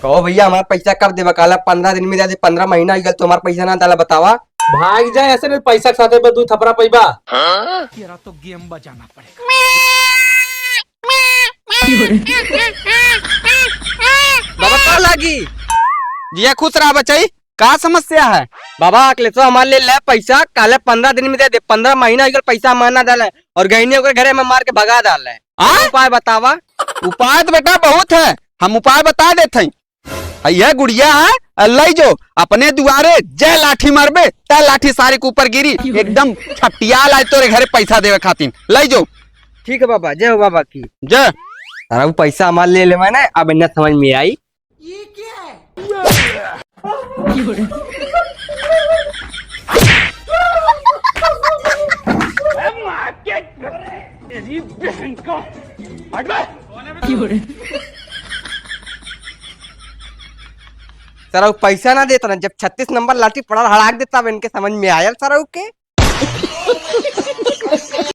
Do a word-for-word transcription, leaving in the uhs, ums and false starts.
कहो भैया, हमार पैसा कब देबा? काला पन्द्रह दिन में दे दे, पन्द्रह महीना हो गल, तो हमार पैसा ना डाला, बतावा। भाग जाए ऐसे नहीं, पैसा के साथे बस दू थपरा पैबा। तेरा तो गेम बजाना पड़ेगा। बाबा, का लागी? जिया, खुश रहा बचाई। का समस्या है? बाबा, अखिलेशवा हमार ले ले पैसा, काले पन्द्रह दिन में दे दे, पन्द्रह महीना हो गल, पैसा हमार ना डाले, और गईनी ओकर घरे में मार के भगा डाले। आ? उपाय बतावा। उपाय तो बेटा बहुत है, हम उपाय बता देत हई। है यह गुड़िया है, आ, लई जो अपने दुआरे, जे लाठी मारबे, ते लाठी सारे के ऊपर गिरी, एकदम छपटिया लाई तोरे घरे पैसा देवे खातिर, लई जो। ठीक है बाबा, जय हो बाबा की। जय। सारा वो पैसा हमार ले लेवा ना, अब इन्हें समझ में आई। सरऊ पैसा ना देता ना, जब छत्तीस नंबर लाठी पड़ा हड़ाक देता, अब इनके समझ में आयल सरऊ के।